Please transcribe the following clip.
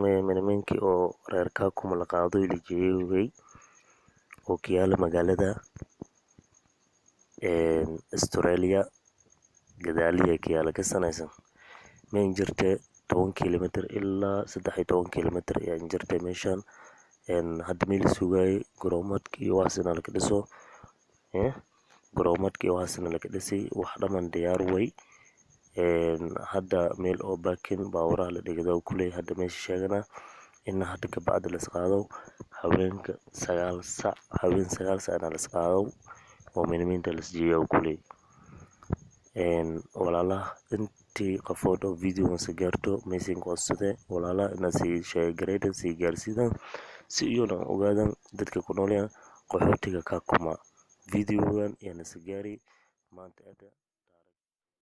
Miniminkii oo reer Kakuma la qaadoy la jeeyay oo ka yaala magaalada Australia gadaaliya ka yaala ka sanaysan main jirte 10 kilometer ilaa 13 kilometer ayaa jirtay meeshan. Hadda meel la sugaayay garoomadka iyo waxaas inaa laka dhiso, garoomadka iyo waxaasna laka dhisay, wax dhaman diyaar way. Hadda meel oo parking baawuraha la dhigado kuley hadda meesha sheegana ina hadda kabacdi las qaado haweenka 9 saac, haween 9 saac inaa las qaado oo minimiinta las jeeyo kuley. Walaalaha, intii qofood oo videogan si gaarto, meesin codsade walaalaha inaad sii share gareydaan, sii gaarsiidaan, si iyaguna ogaadaan dadka ku nool qaxootiga Kakuma. Videogan yaana si gaari maanta.